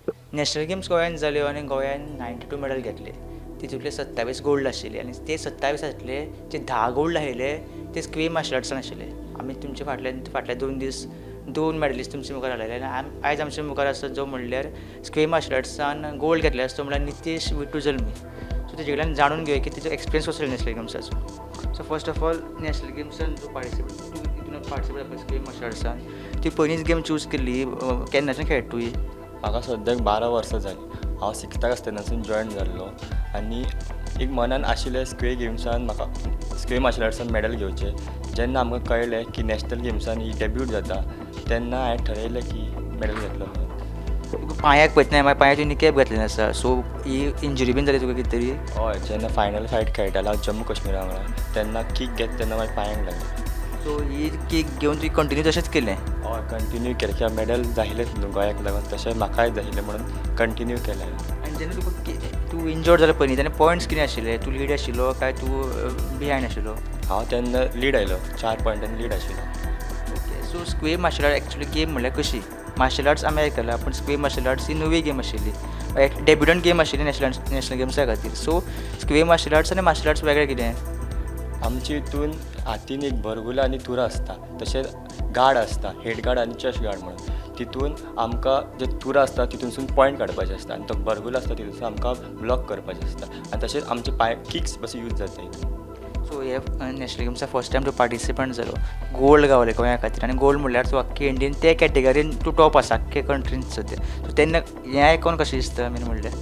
National games गोंयांत जाल्यो आनी गोंयान 92 मॅडल घेतले. तितूंतले 27 गोल्ड आशिल्ले आनी ते 27 जे 10 गोल्ड आशिल्ले ते स्क्वे मार्शल आर्ट्सान आशिल्ले. आमी तुमचे फाटल्यान फाटले 2 दीस 2 मॅडलिस्ट तुमचे मुखार हाडलेले आनी आयज आमच्या मुखार आसा जो म्हणल्यार स्क्वे मार्शल आर्ट्सान गोल्ड घेतले आसा तो म्हणल्यार नितेश विटू जल्मी. सो तेजे कडल्यान जाणून घेवया की तेजो एक्सपिरियन्स कसो नॅशनल गेम्साचो. So first of all national गेम्सान तूं पार्टिसिपेट, तूं हितून पार्टिसिपेट जावपाक स्क्वे मार्शल आर्ट्सान ती पयलींच गेम चूज केल्ली, केन्नाच्यान खेळटा तुवें? म्हाका सद्याक 12 वर्सां जालीं. हांव सिक्स्थाक आसतनासून जॉयन जाल्लो आनी एक मनान आशिल्लें स्क्वे गेम्सान म्हाका स्क्वे मार्शल आर्ट्सान मॅडल घेवचें. जेन्ना आमकां कळ्ळें की नॅशनल गेम्सान ही डेब्यूट जाता तेन्ना हांवें ठरयलें की मॅडल घेतलो म्हणून. तुका पांयाक पळयतना मागीर पांयाक तुवें निकॅप घातलेलें आसा, सो ही इंजरी बीन जाली तुका कितें तरी? हय, जेन्ना फायनल फायट खेळटालो हांव जम्मू काश्मीरा वांगडा तेन्ना कीक घेता तेन्ना म्हाज्या पांयांक लागली. सो ही कीक घेवन तुवें कंटिन्यू तशेंच केलें? हय, कंटिन्यू केलें कित्याक मॅडल जाहिलेंच न्हू गोंयाक लागून, तशें म्हाकाय जाहिलें म्हणून कंटिन्यू केलें. आनी जेन्ना तुका तूं इंजर्ड जालो पयलीं तेन्ना पॉयंट्स कितें आशिल्ले? तूं लीड आशिल्लो काय तूं बिहायंड आशिल्लो? हांव तेन्ना लीड आयलो, 4 पॉयंटान लीड आशिल्लो. Okay, so square martial art actually game म्हणल्यार कशी? मार्शल आर्ट्स आमी आयकलां पूण स्क्वे मार्शल आर्ट्स ही नवी गेम आशिल्ली, डेब्युटंट गेम आशिल्ली नॅशनल गेम्सा खातीर. सो स्क्वे मार्शल आर्ट्स आनी मार्शल आर्ट्स वेगळें कितें? आमचे हितून हातीन एक बरगुला आनी तुरा आसता, तशेंच गार्ड आसता, हेड गार्ड आनी चेस्ट गार्ड म्हणून. तितून आमकां जे तुरा आसता तितूनसून पॉयंट काडपाचे आसता आनी तो बरगुलो आसता तितूनसून आमकां ब्लॉक करपाचें आसता आनी तशेंच आमचे पांय किक्स बसून यूज जाता हितून. सो हे नॅशनल गेम्सा फर्स्ट टायम तूं पार्टिसिपंट जालो, गोल्ड गावलें गोंया खातीर आनी गोल्ड म्हणल्यार तूं आख्खे इंडियन ते कॅटेगरीन तूं टॉप आसा आख्खे कंट्रीन सद्या. सो तेन्ना हें आयकोन कशें दिसता मेन म्हणल्यार?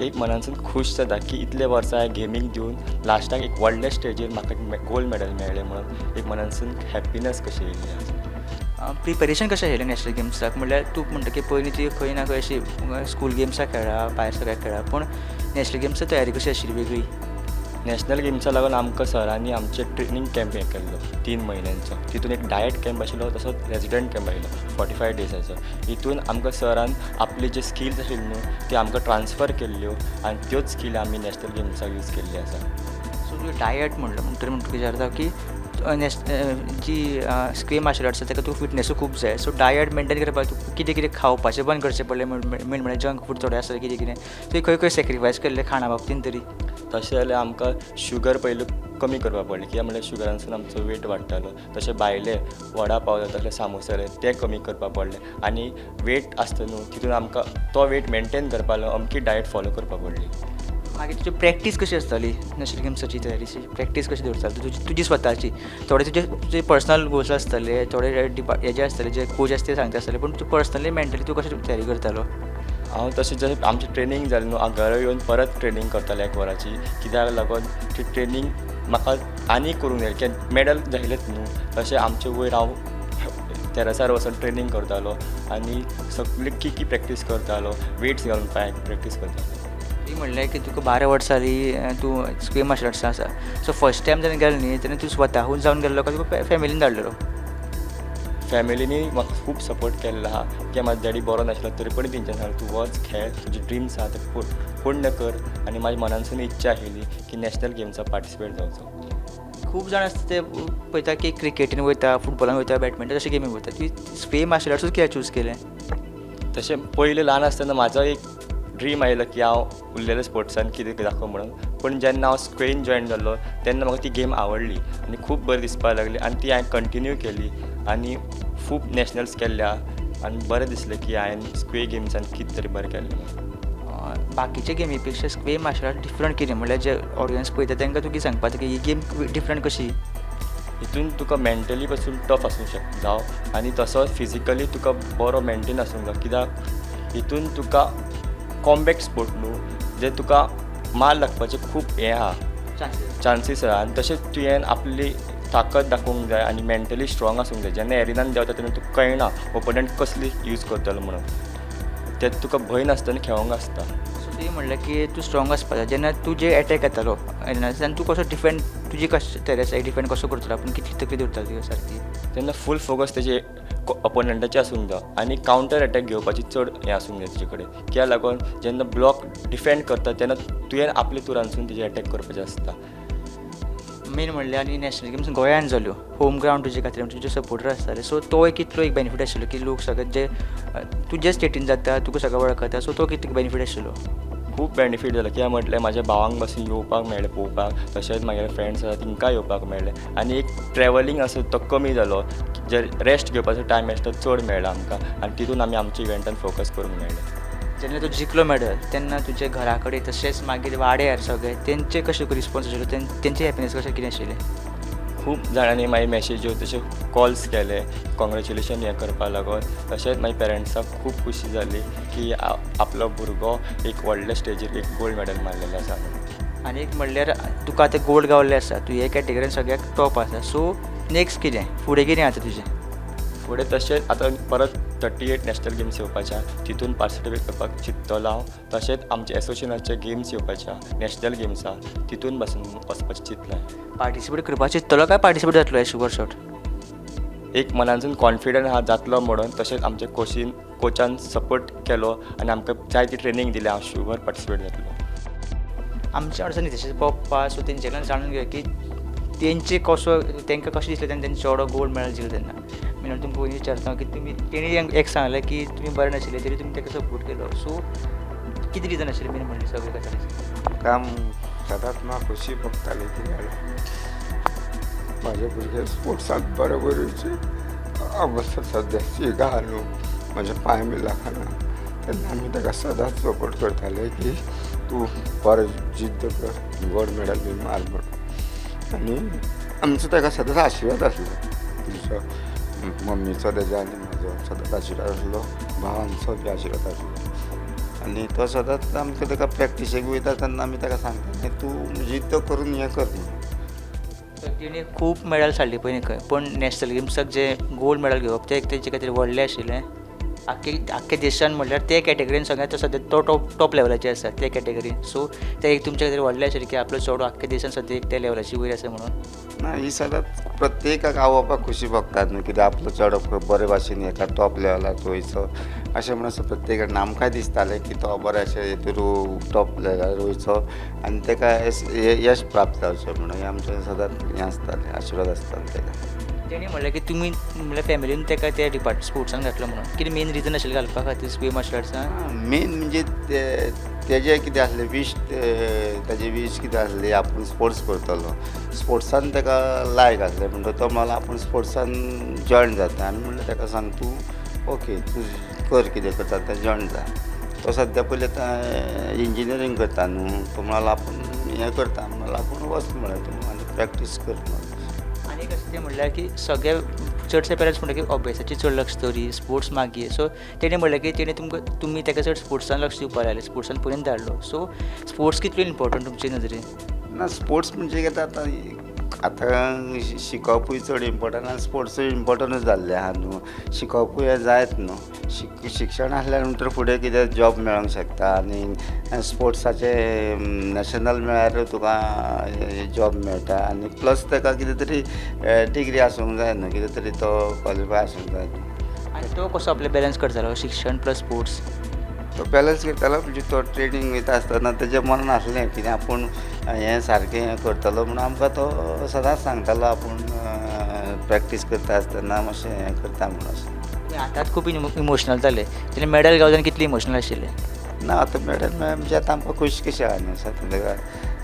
एक मनानसून खूश जाता की इतले वर्सां हांवें गेमीक दिवन लास्टाक एक व्हडल्या स्टेजीर म्हाका एक गोल्ड मॅडल मेळ्ळें म्हणून एक मनानसून हॅप्पिनस कशी येयल्ली आसा. प्रिपरेशन कशें आशिल्लें नॅशनल गेम्साक? म्हणल्यार तूं म्हणटा की पयलीं ती खंय ना खंय अशी स्कूल गेम्साक खेळ्ळा, भायर सगळ्याक खेळ्ळा, पूण नॅशनल गेम्सा तयारी कशी आशिल्ली वेगळी? नॅशनल गेम्सा लागून आमकां सरांनी आमचे ट्रेनींग कॅम्प हें केल्लो 3 म्हयन्यांचो. तितून एक डायट कॅम्प आशिल्लो, तसोच रेजिडंट कॅम्प आशिल्लो 45 डेजाचो. हितून आमकां सरान आपले जे स्किल्स आशिल्ले न्हू ते आमकां ट्रान्सफर केल्ल्यो आनी त्योच स्किल आमी नॅशनल गेम्साक यूज केल्ली आसा. सो तुवें डायट म्हणलो म्हणटकीर म्हणटकीर विचारता की जी स्क्वे मार्शल आर्ट्स आसा ताका तुका फिटनेसूय खूब जाय. सो डायट मेनटेन करपाक तुका कितें कितें खावपाचें बंद करचें पडलें, मेन म्हणल्यार जंक फूड थोडें आसतलें कितें कितें, तुवें खंय खंय सेक्रिफायस केल्लें खाणा बाबतीन तरी? तशें जाल्यार आमकां शुगर पयलू कमी करपाक पडलें, कित्याक म्हणल्यार शुगरानसून आमचो वेट वाडटालो. तशें भायले वडा पाव जाता, सामोसा जाले ते कमी करपाक पडले आनी वेट आसता न्हू तितून आमकां तो वेट मेनटेन करपाक लागून अमकी डायट फॉलो करपाक पडली. मागीर तुजी प्रॅक्टीस कशी आसताली नॅशनल गेम्साची तयारीची? प्रॅक्टीस कशी दवरताली तुजी तुजी स्वताची? थोडे तुजे तुजे पर्सनल गोल्स आसतले, थोडे हेजे आसतले जे कोच आसता ते सांगता आसतले, पूण तूं पर्सनली मेंटली तूं कशें तयारी करतालो? हांव तशें जशें आमचें ट्रेनींग जालें न्हू हांव घरा येवन परत ट्रेनींग करतालो 1 वराची, कित्याक लागून ती ट्रेनींग म्हाका आनी करूंक जाय कित्याक मॅडल जायलेंच न्हू. तशें आमचे वयर हांव तेरासार वचून ट्रेनींग करतालो आनी सगळी किकी प्रॅक्टीस करतालो, वेट्स घालून पांयांक प्रॅक्टीस करतालो. ती म्हणलें की तुका 12 वर्सां जालीं तूं स्क्वे मार्शल आर्ट्सान आसा. सो फर्स्ट टायम जेन्ना गेलो न्ही तेन्ना तूं स्वताहून जावन गेल्लो काय तुका फॅमिलीन धाडलेलो? फॅमिलीनी म्हाका खूब सपोर्ट केल्लो आहा, कित्याक म्हाजो डॅडी बरो नाशिल्लो तरी पण तेंच्यांनी सांगलें तूं वच खेळ, तुजी ड्रिम्स आहा ते पूर्ण कर. आनी म्हाज्या मनानसून इच्छा आशिल्ली की नॅशनल गेम्साक पार्टिसिपेट जावचो. खूब जाण आसता ते पळयता की क्रिकेटीन वयता, फुटबॉलान वयता, बॅडमिंटन अशे गेमी वयता, तुवें स्क्वे मार्शल आर्ट्सूच कित्याक चूज केलें? तशें पयलीं ल्हान आसतना म्हाजो एक ड्रीम आयलो की हांव उरलेल्या स्पोर्ट्सान कितें दाखोवं म्हणून, पूण जेन्ना हांव स्क्वेन जॉयन जाल्लो तेन्ना म्हाका ती गेम आवडली आनी खूब बरी दिसपाक लागली आनी ती हांवें कंटिन्यू केली आनी खूब नॅशनल्स केल्ले आहा आनी बरें दिसलें की हांवें स्क्वे गेम्सान कितें तरी बरें केल्लें म्हणून. बाकीच्या गेमी पेक्षा स्क्वे मार्शल आर्ट डिफरंट कितें म्हणल्यार जे ऑडियन्स पळयता तांकां तूं कितें सांगपाचें की ही गेम डिफरंट कशी? हितून तुका मेंटली पासून टफ आसूंक शकता जावं आनी तसोच फिजिकली तुका बरो मेनटेन आसूंक जाय, कित्याक हितून तुका कॉम्बॅक्ट स्पोर्ट न्हू जे तुका मार लागपाचें खूब हें आहा, चान्सीस आहा. आनी तशेंच तुवें आपली ताकद दाखोवंक जाय आनी मेंटली स्ट्रॉंग आसूंक जाय. जेन्ना एरिनान देंवता तेन्ना तुका कळना ओपोनंट कसली यूज करतलो म्हणून, ते तुका भंय नासतना खेळोंक आसता. सो तुवें म्हणलें की तूं स्ट्रॉंग आसपा जाय, जेन्ना तुजेर एटॅक येतालो एरिनान तूं कसो डिफेंड, तुजी कशी तयारी आसा डिफेंड कसो करतलो आपूण, कितली तकली दवरता तुजी सारकी? तेन्ना फूल फोकस तेजे ओपोनंटाचे आसूंक जाय आनी कावंटर एटॅक घेवपाची चड हें आसूंक जाय तेजे कडेन, कित्याक लागून जेन्ना ब्लॉक डिफेंड करता तेन्ना तुवें आपले तुरांसून तेजे एटॅक करपाचें आसता. मेन म्हणल्यार आनी नॅशनल गेम्स गोंयान जाल्यो, होम ग्रावंड तुजे खातीर, तुजे सपोर्टर आसताले, सो तो एक कितलो एक बेनिफीट आशिल्लो की लोक सगळे जे तुजे स्टेटीन जाता तुका सगळे वळखता, सो तो कितलो बेनिफीट आशिल्लो? खूब बेनिफीट जालो, कित्याक म्हटल्यार म्हाज्या भावांक पासून येवपाक मेळ्ळें पळोवपाक, तशेंच म्हागेले फ्रेंड्स आसा तेंकां येवपाक मेळ्ळें आनी एक ट्रेवलिंग आसा तो कमी जालो, जे रेस्ट घेवपाचो टायम आसा तो चड मेळ्ळो आमकां आनी तितून आमी आमच्या इव्हेंटान फोकस करूंक मेळ्ळें. जेन्ना तूं जिखलो मेडल तेन्ना तुजे घरा कडेन तशेंच मागीर वाड्यार सगळे तेंचे कशें रिस्पोन्स आशिल्लो, तेंचे हॅपिनस कशें कितें आशिल्लें? खूब जाणांनी मागीर मॅसेज्यो तशे कॉल्स केले कॉंग्रेच्युलेशन हें करपाक लागून, तशेंच मागीर पेरंट्साक खूब खुशी जाली की आपलो भुरगो एक व्हडले स्टेजीर एक गोल्ड मेडल मारलेलें आसा. आनी एक म्हणल्यार तुका आतां गोल्ड गावल्लें आसा, तूं हे कॅटेगरीन सगळ्याक टॉप आसा, सो नेक्स्ट कितें, फुडें कितें आतां तुजें? फुडें तशेंच आतां परत 38 नॅशनल गेम्स येवपाच्या, तितून पार्टिसिपेट करपाक चिंत्तलो हांव, तशेंच आमचे एसोसिएशनाचे गेम्स येवपाच्या नॅशनल गेम्सा तितून पासून वचपाचें चिंतलां. पार्टिसिपेट करपाक चिंत्तलो काय पार्टिसिपेट जातलो हे शुवर शॉट? एक मनांतसून कॉन्फिडंट आहा जातलो म्हणून, तशेंच आमच्या कोचान सपोर्ट केलो आनी आमकां जाय ती ट्रेनींग दिली, हांव शुवर पार्टिसिपेट जातलो. आमच्या वांगडा नितेश पप्पा, सो तेंचे कडल्यान जाणून घेवया की तेंचे कसो तेंकां कशें दिसलें तेन्ना तेंचे चेडो गोल्ड मेडल जिखलो तेन्ना. मेन तुमकां पयलीं विचारता की तुमी तेणी एक सांगलें की तुमी बरें नाशिल्लें तरी तुमी ताका सपोर्ट केलो, सो कितें रिजन आशिल्लें मेन म्हणल्यार सगळे गजालीचें? काम सदांच म्हाका खोशी भोगताली कितें जाल्यार म्हाजे भुरगे स्पोर्ट्सांत बरोबर येवचे अवस्था सद्याची आहा न्हू, म्हजे पांय बी लागना तेन्ना आमी ताका सदांच सपोर्ट करताले की तूं बरें जिद्द कर, गोल्ड मेडल बी मार म्हणून. आनी आमचो ताका सदांच आशिर्वाद आसलो, तुमचो मम्मीचो तेज्या आनी म्हाजो सदांच आशिर्वाद आसलो, भावांचो बी आशिर्वाद आसलो. आनी तो सदांच आमकां ताका प्रॅक्टिसेक वयता तेन्ना आमी ताका सांगताले तूं जिद्द करून हें कर म्हणून. तेणी खूब मेडल्स हाडली पयलीं खंय, पूण नॅशनल गेम्साक जे गोल्ड मेडल घेवप तें एक तेंचे खातीर व्हडलें आशिल्लें. आख्खे देशान म्हणल्यार ते कॅटेगरीन सगळ्यांत तो सद्या तो टॉप लेवलाचेर आसा ते कॅटेगरीन, सो तें एक तुमच्या खातीर व्हडलें आशिल्लें की आपलो चेडो आख्खे देशान सद्या एक त्या लेवलाचेर वयर आसा म्हणून. ना, ही सदांच प्रत्येकाक आवय बापायक खुशी भोगतात न्हू, कित्याक आपलो चेडो बरे भाशेन हेका टॉप लेवलाक वयचो अशें म्हणून प्रत्येकाक. आमकांय दिसतालें की तो बरें अशें हितून टॉप लेवलार वयचो आनी ताका यश प्राप्त जावचें म्हणून हें आमचें सदांच हें आसतालें, आशिर्वाद आसतालो ताका. तेणी म्हणलें की तुमी म्हणल्यार फॅमिलीन ताका ते डिपार्ट स्पोर्ट्सान घातलो म्हणून, कितें मेन रिजन आशिल्लें घालपा खातीर स्विम मार्शल आर्ट्सान? मेन म्हणजे तेजें कितें आसलें वीश, ताजी वीश कितें आसली आपूण स्पोर्ट्स करतलो, स्पोर्ट्सान ताका लायक आसलें म्हणटकच तो म्हणलो आपूण स्पोर्ट्सान जॉयन जाता. आमी म्हणलें ताका सांग तूं ओके तूं कर कितें करता तें जॉयन जा. तो सद्या पयलीं आतां इंजिनियरींग करता न्हू, तो म्हणलो आपूण हें करता, म्हणलो आपूण वच म्हणलें तूं आनी प्रॅक्टीस कर म्हणलें. आनी एक आसा तें म्हणल्यार की सगळे चडशे पेरंट्स म्हणटा की अभ्यासाचेर चड लक्ष दवरी, स्पोर्ट्स मागीर, सो तेणी म्हणलें की तेणी तुमकां तुमी ताका चड स्पोर्ट्सान लक्ष दिवपाक लायलें, स्पोर्ट्सान पर्यंत धाडलो, सो स्पोर्ट्स कितलो इम्पोर्टंट तुमचे नदरेन? ना, स्पोर्ट्स म्हणजे कितें आतां आतां शिकपूय चड इम्पोर्टंट आनी स्पोर्ट्सूय इम्पोर्टंटूच जाल्लें आहा न्हू. शिकपूय हें जायत न्हू, शिक्षण आसल्या नंतर फुडें कितें जॉब मेळोंक शकता आनी स्पोर्ट्साचें नॅशनल मेळ्ळ्यार तुका जॉब मेळटा आनी प्लस ताका कितें तरी डिग्री आसूंक जाय न्हू, कितें तरी तो क्वॉलिफाय आसूंक जाय न्हू. आनी तो कसो आपलें बॅलन्स करतालो शिक्षण प्लस स्पोर्ट्स? तो बॅलन्स करतालो म्हणजे तो ट्रेनींग वयता आसतना तेज्या मनान आसलें कितें आपूण हें सारकें हें करतलो म्हणून आमकां तो सदांच सांगतालो आपूण प्रॅक्टीस करता आसतना मातशें हें करता म्हणून अशें. आतांच खूब इमोशनल जालें तेणें मेडल गावलें तेन्ना कितलें इमोशनल आशिल्लें? ना, आतां मेडल मेळ्ळें म्हणजे आतां आमकां खोशी कशी आहा न्हू, ताका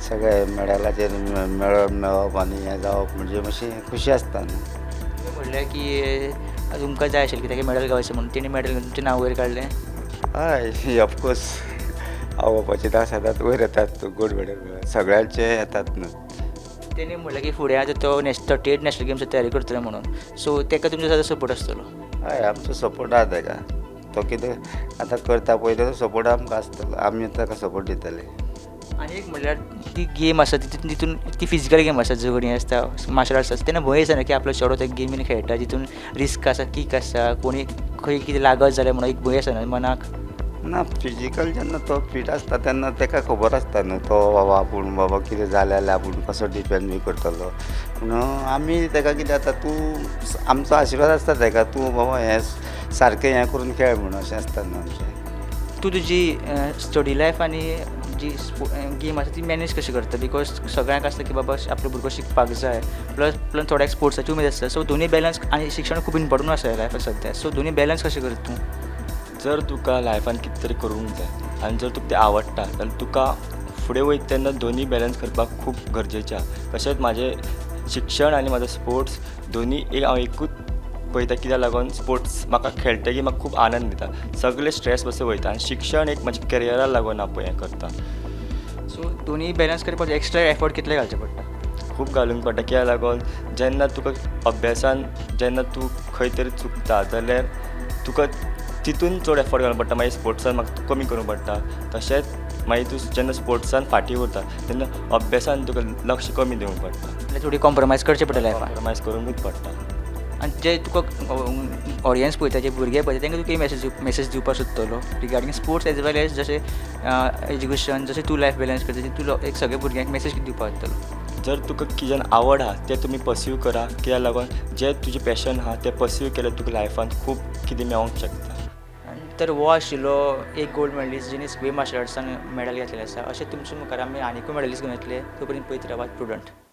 सगळें मेडलाचेर मेळप आनी हें जावप म्हणजे मातशें खोशी आसता न्हू. तुमी म्हणलें की तुमकां जाय आशिल्लें की ताका मेडल गावचें म्हणून, तेणी मेडल तुमचें नांव वयर काडलें? हय, ऑफकोर्स आवय बापायचें नांव सदांच वयर येतात, गोल्ड मेडल सगळ्यांचे येतात न्हू. तेणी म्हणलें की फुडें आतां तो 38 नॅशनल गेम्साची तयारी करतलो म्हणून, सो ताका तुमचो सदांच सपोर्ट आसतलो? हय, आमचो सपोर्ट आहा ताका, तो कितें आतां करता पळय तो सपोर्ट आमकां आसतलो, आमी ताका सपोर्ट दितले. आनी एक म्हणल्यार ती गेम आसा तितून ती फिजिकल गेम आसा, झगडीं आसता, मार्शल आर्ट्स आसता, तेन्ना भंय दिसना की आपलो चेडो त्या गेमीन खेळटा जितून रिस्क आसा, कीक आसा, कोणी खंय कितें लागत जाल्यार म्हणून एक भंय आसना मनाक? ना, फिजिकल जेन्ना तो फिट आसता तेन्ना ताका खबर आसता न्हू तो बाबा आपूण बाबा कितें जालें जाल्यार आपूण कसो डिफेंड बी करतलो म्हणून. आमी ताका कितें आतां तूं आमचो आशिर्वाद आसता ताका, तूं बाबा हें सारकें हें करून खेळ म्हणून अशें आसता न्हू आमचें. तूं तुजी स्टडी लायफ आनी जी गेम आसा ती मॅनेज कशी करता? Because सगळ्यांक आसता की बाबा आपलो भुरगो शिकपाक जाय, प्लस प्लस थोड्यांक स्पोर्ट्साची उमेद आसता. सो दोनूय बॅलन्स, आनी शिक्षण खूब इम्पोर्टंट आसा लायफान सद्या, सो दोनूय बॅलन्स कशें करता तूं? जर तुका लायफान कितें तरी करूंक जाय आनी जर तुका तें आवडटा जाल्यार तुका फुडें वयता तेन्ना दोनूय बॅलन्स करपाक खूब गरजेचें आसा. तशेंच म्हाजें शिक्षण आनी म्हाजो स्पोर्ट्स दोनूय एक हांव एकूच पळयता, कित्याक लागून स्पोर्ट्स म्हाका खेळटकीर म्हाका खूब आनंद दिता, सगळे स्ट्रेस पासून वयता आनी शिक्षण एक म्हज्या करियरा लागून हांव पळय हें करता. सो दोनूय बॅलन्स करपाक एक्स्ट्रा एफर्ट कितले घालचे पडटा? खूब घालूंक पडटा, कित्याक लागून जेन्ना तुका अभ्यासान जेन्ना तूं खंय तरी चुकता जाल्यार तुका तितून चड एफर्ट घालूंक पडटा, मागीर स्पोर्ट्सान म्हाका कमी करूंक पडटा. तशेंच मागीर तूं जेन्ना स्पोर्ट्सान फाटीं उरता तेन्ना अभ्यासान तुका लक्ष कमी दिवंक पडटा. म्हणजे थोडी कॉम्प्रोमायज करचें पडटा लायफान. कॉम्प्रोमायज करूंकूच पडटा. आनी जे तुका ऑडियन्स पळयता, जे भुरगे पळयता, तांकां तूं कितें मॅसेज दिवपाक सोदतलो regarding sports as well as जशें एज्युकेशन, जशें तूं लायफ बॅलन्स करता, तूं एक सगळे भुरग्यांक मॅसेज कितें दिवपाक सोदतलो? जर तुका कित्यान आवड आहा तें तुमी पर्स्यू करा, कित्याक लागून जें तुजें पॅशन आहा तें पर्स्यू केल्यार तुका लायफान खूब कितें मेळोंक शकता. तर हो आशिल्लो एक गोल्ड मेडलिस्ट जिणे स्क्वे मार्शल आर्ट्सान मेडल घेतलेलें आसा. अशें तुमच्या मुखार आमी आनिकूय मेडलिस्ट घेवन येतले. तो पर्यंत पळयत रावात प्रुडंट.